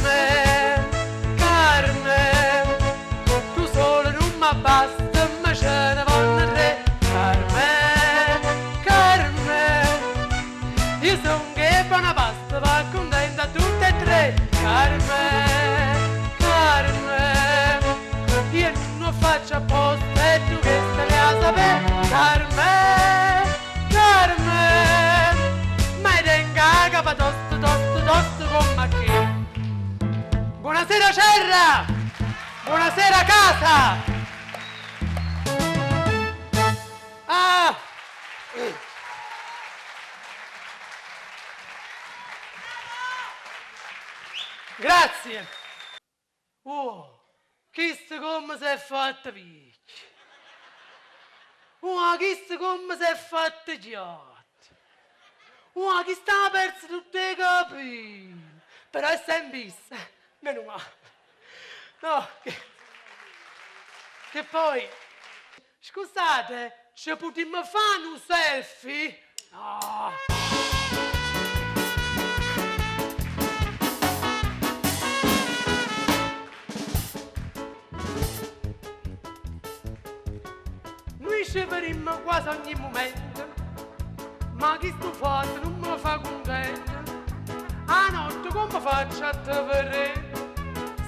Carmen, Carmen, tu sola nun m'abbasta, ma ce ne vonno tre. Carmen, Carmen, io songo 'e bona pasta, v'accuntento a tutte e tre. Carmen, Carmen, io nun 'o faccio apposta e tu chesto l'hê 'a sapè. Carmen, Carmen, ma i' tengo 'a capa tosta, tosta, tosta comm'a che. Buonasera Acerra! Buonasera casa! Ah! Grazie! Uoh, chisto comme s'è fatto viecchio! Uoh, chisto comme s'è fatto chiatto! Uoh, chisto ha perzo tutt' 'e capille! Però è sempe isso, meno male. No, che, che poi, scusate, ce putimmo fa nu selfie? No. Nuje ce vedimmo quase ogni mumento, ma chistu fatto nun me fa cuntento. 'A notte comme faccio a te vedè,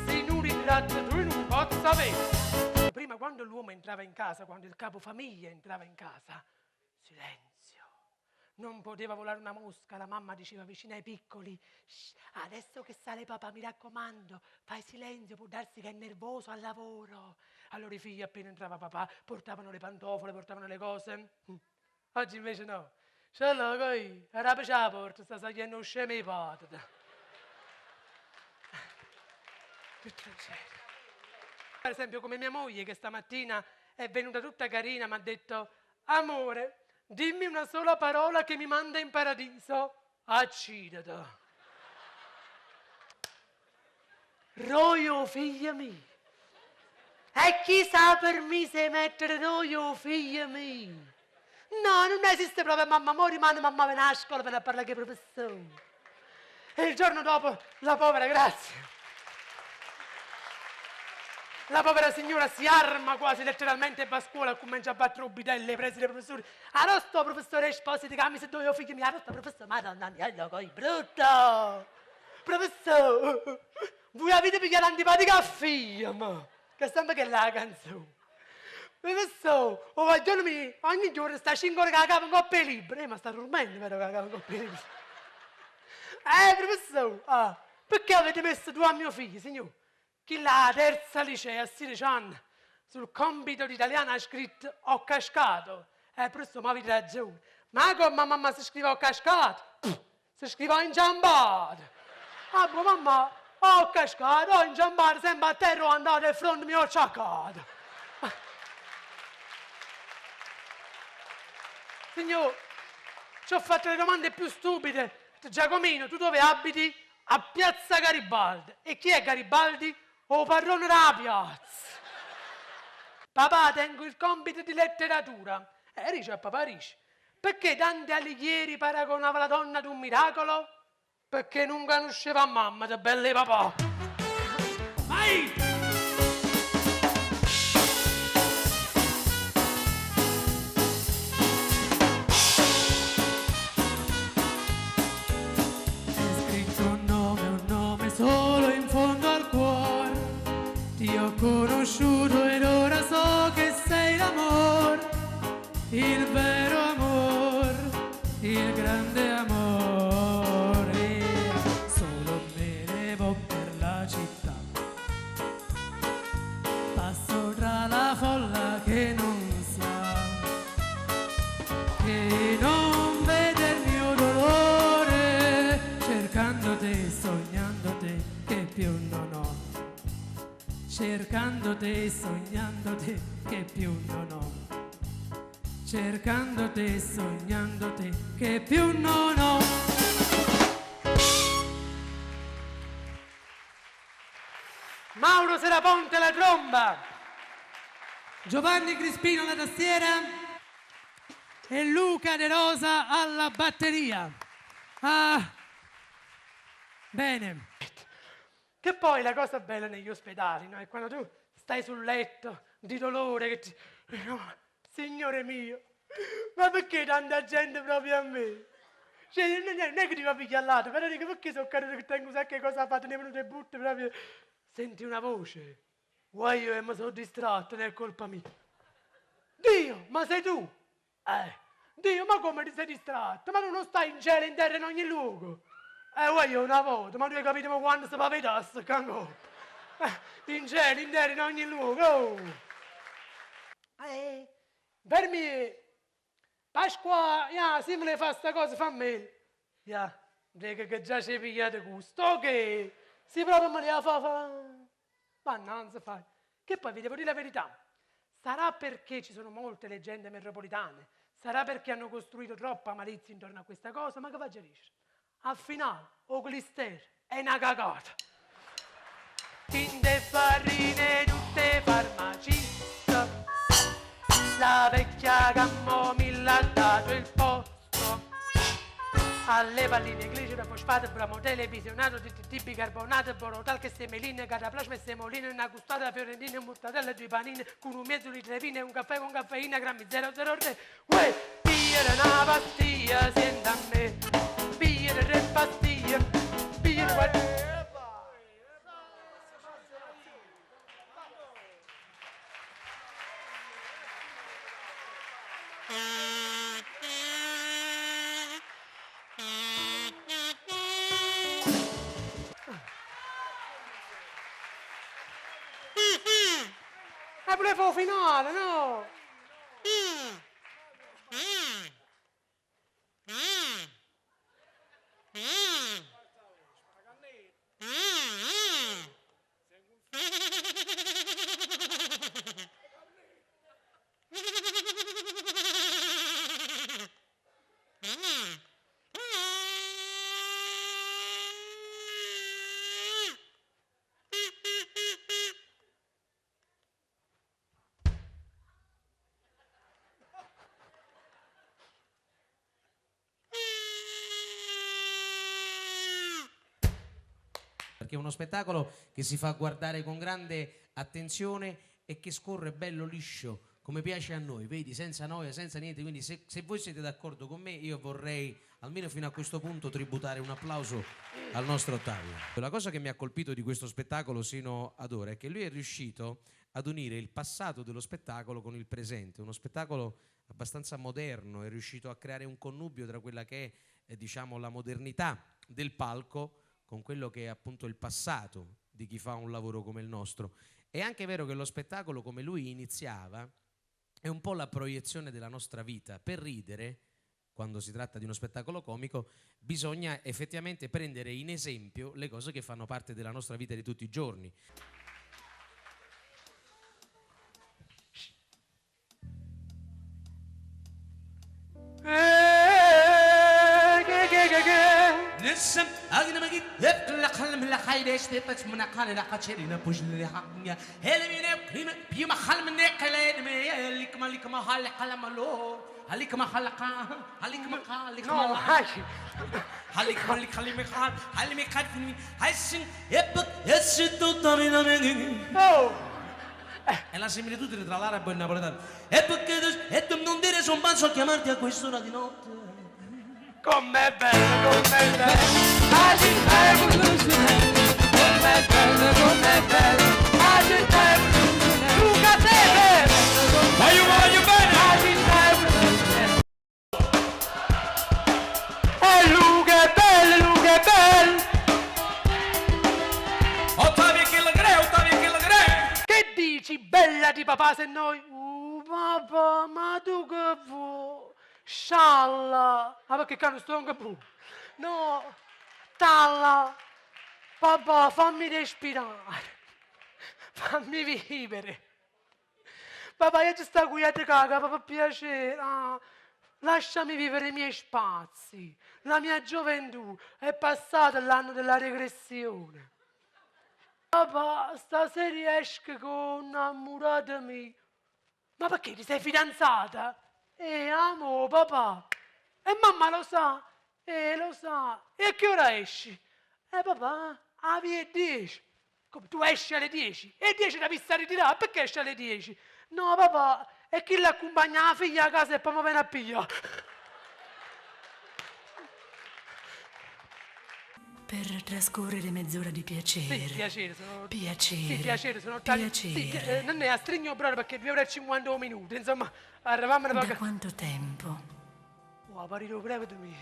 si nu ritratto tujo nun pozzo avè? Prima quando l'uomo entrava in casa, quando il capofamiglia entrava in casa, silenzio, non poteva volare una mosca, la mamma diceva vicino ai piccoli, Shh, adesso che sale papà, mi raccomando, fai silenzio, può darsi che è nervoso al lavoro. Allora i figli appena entrava papà portavano le pantofole, portavano le cose. Oggi invece no. Ce l'ho io, arape 'a porta, sta saglienno 'o scemo 'e patete. Che tragedia. Per esempio come mia moglie che stamattina è venuta tutta carina, mi ha detto amore, dimmi una sola parola che mi manda in paradiso. Accidete. Roje 'o figlio mio. E chi s'ha permiso 'e mettere roje 'o figlio mio? No, nun esiste proprio mamma, mo rimane mammà vene 'a scola, vene a parlà cu 'e professori. E il giorno dopo la povera Grazia, la povera signora si arma quasi letteralmente e va a scuola e accumencia a battere 'o bidello 'e preside 'e professori. Arò sta 'o professore Esposito che ha miso doje 'o figlio mio? Arò sta 'o professore? Madonna mia, lloco è brutto! Professò, vuje avite pigliato antipatica a figliemo, che è sempe chella 'a canzone. Professò, 'o guaglione mio ogni giorno sta cinche ore cu 'a capa 'ncopp' 'e libri. Eh, ma sta durmenno però cu 'a capa 'ncopp' 'e libri. Eh, professò, ah, pecché avete messo due a mio figlio, signò? Chillo 'a terza liceo, a sidece anni, sul compito di italiano ha scritto ho cascato. Eh, professò, ma avite ragione. Ma comme mammà se scrive ho cascato? Pff, se scrive ho inciampato. Ah, boh, mammà, ho cascato, ho inciampato, sempre a terra ho andato e fronte mi ho ciaccato. Signor, ci ho fatto le domande più stupide. Giacomino, tu dove abiti? A piazza Garibaldi. E chi è Garibaldi? 'O padrone d' 'a piazza. Papà, tengo il compito di letteratura. E dice a papà, dice, pecché Dante Alighieri paragonava la donna ad un miracolo? Pecché nun canusceva a mammeta, bella 'e papà. Vai! È scritto un nome, un nome solo in fondo al cuore. Ti ho conosciuto ed ora so che sei l'amore, il vero amore, il grande amore. Solo me ne vo per la città. Passo tra la folla che non sa, che non vede il mio dolore, cercando te, sognando te, che più non ho. Cercando te, sognando te, che più non ho. Cercando te, sognando te, che più non ho. Mauro Seraponte alla tromba, Giovanni Crispino alla tastiera e Luca De Rosa alla batteria. Ah, bene. Che poi la cosa bella negli ospedali, no? È quando tu stai sul letto di dolore che ti... No, signore mio, ma perché tanta gente proprio a me? Cioè, non è che ti va a pigliare lato, però dico perché sono caduto che tengo un sacco di cose da fare, ne è venuto e butto proprio... Senti una voce. Guai io mi sono distratto, non è colpa mia. Dio, ma sei tu? Dio, ma come ti sei distratto? Ma tu non stai in cielo, in terra, in ogni luogo. Guai io una volta, ma tu hai capito ma quando si va a vedere sto ancora? In cielo, in terra, in ogni luogo. Oh. Per me, Pasqua, ya, se me le fa sta cosa, fammi. Ya, dico che già ci hai pigliato gusto, ok? Se proprio me le fa, fa. Ma non si fa. Che poi vi devo dire la verità. Sarà perché ci sono molte leggende metropolitane, sarà perché hanno costruito troppa malizia intorno a questa cosa, ma che faccio dire? Al finale, o clister è una cagata. Tinte farine tutte farmaciste, la vecchia camomilla ha dato il posto alle palline glicero, fosfato, bromo, televisionato, DTT, bicarbonato, borotal, che semeline, cataplasma e semoline, una custata fiorentina, mortadella, due panine, con un mezzo di trevine, un caffè con caffeina, grammi 003. Uè, pigliare una pastiglia, senta a me, pigliare tre pastiglie, pigliare quattro. Volevo finale, no? Perché è uno spettacolo che si fa guardare con grande attenzione e che scorre bello liscio, come piace a noi, vedi, senza noia, senza niente. Quindi se voi siete d'accordo con me, io vorrei almeno fino a questo punto tributare un applauso al nostro Ottavio. La cosa che mi ha colpito di questo spettacolo sino ad ora è che lui è riuscito ad unire il passato dello spettacolo con il presente, uno spettacolo abbastanza moderno, è riuscito a creare un connubio tra quella che è, diciamo, la modernità del palco con quello che è appunto il passato di chi fa un lavoro come il nostro. È anche vero che lo spettacolo, come lui iniziava, è un po' la proiezione della nostra vita. Per ridere, quando si tratta di uno spettacolo comico, bisogna effettivamente prendere in esempio le cose che fanno parte della nostra vita di tutti i giorni. Oh! È la similitudine tra l'arabo e il napoletano. E perché e tu non dire son pazzo a chiamarti a quest'ora di notte. Com'è bello, com'è bello, la città è evoluzionale. Com'è bello, com'è bello, la città è evoluzionale. Luca Sepe! Voglio, voglio bene! La città è evoluzionale. E Luca è bello, Luca è bello! Ottavio che la crea, Ottavio che la crea! Che dici, bella di papà, se noi... Papà, ma tu che vuoi? Scialla! Ah, perché qua non sto anche più. No, talla! Papà, fammi respirare. Fammi vivere. Papà, io ci sto qui a te caga, papà, per piacere. Ah, lasciami vivere i miei spazi. La mia gioventù è passata l'anno della regressione. Papà, stasera esco con un'innamorata mia. Ma perché ti sei fidanzata? Amo, papà. E mamma lo sa. Lo sa. E a che ora esci? Papà, a via 10. Come, tu esci alle 10? E 10 t'avisse ritirà, perché esci alle 10? No papà, è chillo accumpagna 'a figlia a casa e poi mi viene a piglià. Per trascorrere mezz'ora di piacere. Sì, piacere, sono... Piacere. Sì, piacere, sono Piacere. Sì, non è a stringere brother perché 2 ore e 50 minuti, insomma, arriviamo Da poco. quanto tempo? Oh, parito prevete mi.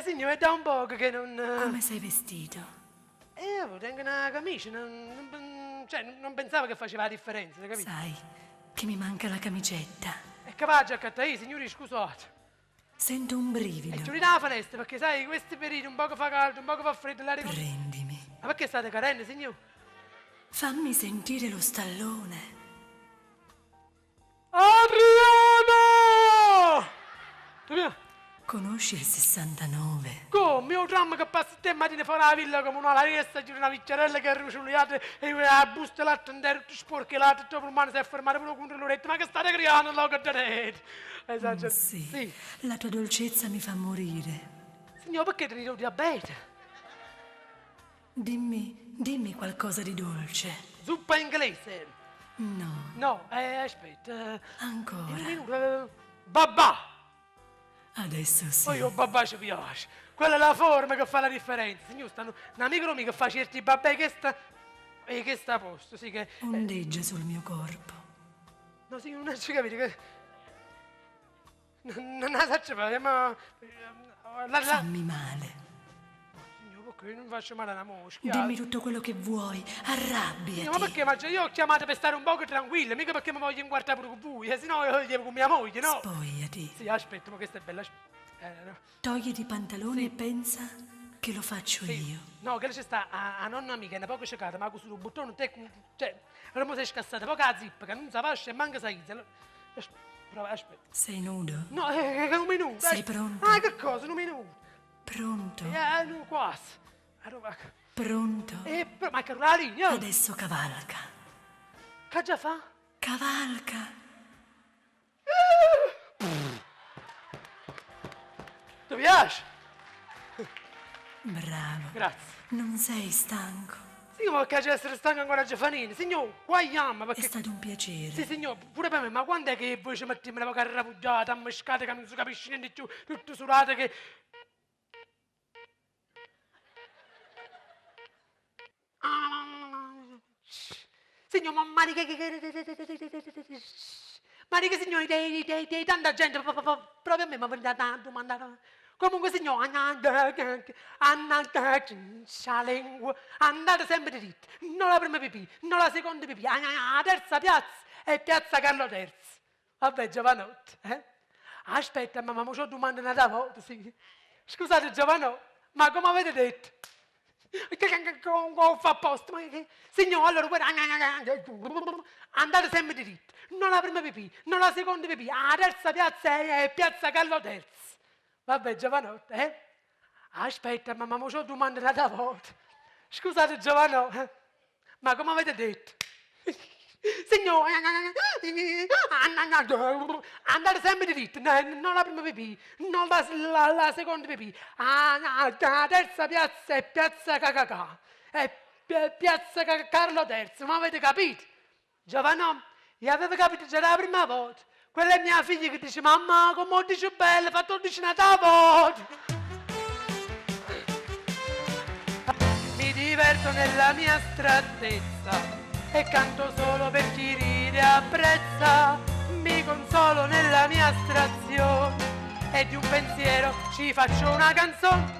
Signore, è da un poco che non... Come sei vestito? Io tengo una camicia, non, cioè, non pensavo che faceva la differenza, capito? Sai che mi manca la camicetta. È capace a cattare, signori, scusate. Sento un E brivido. chiudi la finestra perché sai, questi periodi un poco fa caldo, un poco fa freddo, l'aria... Prendimi. Ma perché state cadendo, signore? Fammi sentire lo stallone. Adriano! Ti Conosci il 69? Come? Io tram che passa te mattina fuori la villa come una la gira una vicchiarella che è ruciuliata e la busta latte in terra, tutto sporco latte, dopo un mano si è fermato pure contro l'oretto, ma che state creando là che tenete? Esatto. Sì. Sì. La tua dolcezza mi fa morire. Signor, perché tenete il diabete? Dimmi, dimmi qualcosa di dolce. Zuppa inglese? No, No, aspetta. ancora. Un minuto. Babà! Adesso sì. Poi io babà ci piace. Quella è la forma che fa la differenza. Signor, stanno un amico mio che fa certi babà che sta... E che sta a posto, sì che... Ondeggia sul mio corpo. No, sì, non ci capito che... Non la faccio fare, ma... La. Fammi male. Signor, perché io non faccio male alla mosca? Dimmi tutto quello che vuoi. Arrabbiati. Ma perché? Ma io ho chiamato per stare un poco tranquillo, mica perché mi voglio inguardare pure con voi, se no io voglio con mia moglie, no? Spogliati. Sì, aspetta, ma questa è bella. No. Togliti i pantaloni e pensa che lo faccio Sì. io. No, che c'è sta a nonna amica, una poco cercata, ma sul bottone, te, cioè, allora mo sei scassata, poca la zippa, che non sa fascia e manca sa izza. Prova, aspetta. Sei nudo? No, è un minuto. Sei pronto? Ah, che cosa, un minuto. Pronto? No, quasi. Allora, Pronto? però, ma che la linea? Adesso cavalca. Che già fa? Cavalca. Ti piace? Bravo. Grazie. Non sei stanco. Sì, ma perché c'è essere stanco ancora Giovanini? Signor, qua yamma, È perché... stato un piacere. Sì, signor, pure per me, ma quando è che voi ci mettiamo la poca arrabbiata, ammiscata, che non si capisce niente più, tutto surate che... Signor, ma ma che... Ma che signori, dei, dei, dei, tanta gente, proprio a me mi ha domandare. Comunque, signor, andate sempre dritto, non la prima pipì, non la seconda pipì, la terza piazza è piazza Carlo III. Vabbè, giovanotto, eh? Aspetta, mamma, ma c'ho domanda una volta, sì. Scusate, giovanotto, ma come avete detto? Che fa apposta? Ma che... Signore, allora, guarda, andate sempre dritto, non la prima pipì, non la seconda pipì, la terza piazza è piazza Carlo III. Vabbè, giovanotto, eh? Aspetta, mamma, ma c'ho domanda un'altra volta. Scusate, giovanotto, ma come avete detto? Signore, andate sempre dritto, non la prima pipì, non la seconda pipì, la terza piazza è piazza KKK, è piazza Carlo III, ma avete capito? Giovanotto, gli avete capito già la prima volta. Quella è mia figlia che dice, mamma, come dice bella, fatto dice una volta. Mi diverto nella mia astrattezza e canto solo per chi ride e apprezza. Mi consolo nella mia astrazione e di un pensiero ci faccio una canzone.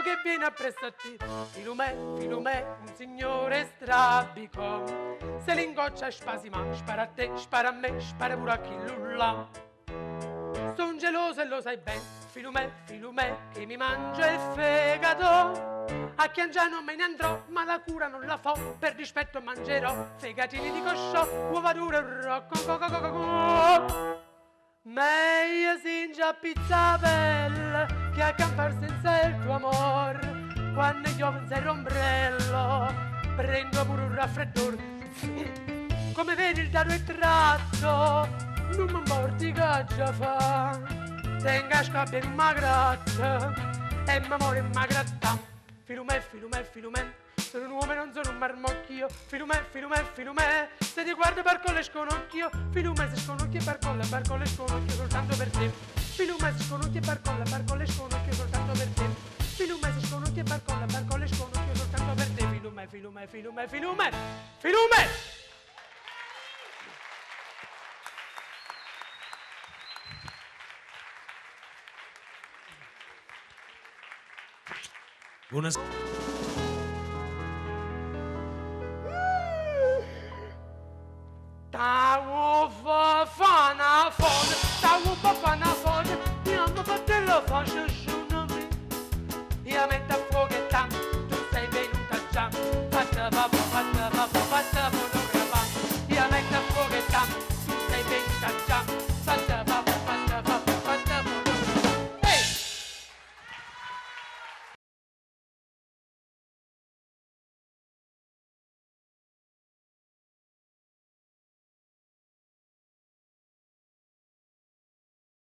Che viene appresso a te, Filumè, Filumè, un signore strabico, se l'ingoccia spasima, spara a te, spara a me, spara pure a chi lulla. Son geloso e lo sai ben, Filumè, Filumè, che mi mangia il fegato. A Chiangiano me ne andrò, ma la cura non la fo, per dispetto mangerò fegatini di cosciò, uova dure, rocco, co, co, co, co. Meglio singia pizza bella che a campar senza il tuo amor. Quando piove senza ombrello, prendo pure un raffreddore. Come vedi il dado è tratto, non mi importi che già fa. Tenga scabbia in una gratta e mi muore in una gratta. Filumè, filumè, filumè, sono un uomo e non sono un marmocchio. Filumè, filumè, filumè, se ti guardo barcolla e sconocchio. Filumè, se sconocchio e barcolla, barcolla e sconocchio soltanto per te. Filumè, se sconocchio e barcolla, barcolla e sconocchio soltanto per te. Filumè, se sconocchio e barcolla, barcolla e sconocchio soltanto per te. Filumè, filumè, filumè, filumè, filumè! Buonasera. Ta fa fa na foto, ta fa fa na foto, io mi faccio la faccia su me. Io metto a fuoco e tanto, tu sei venuta già, fatta papà.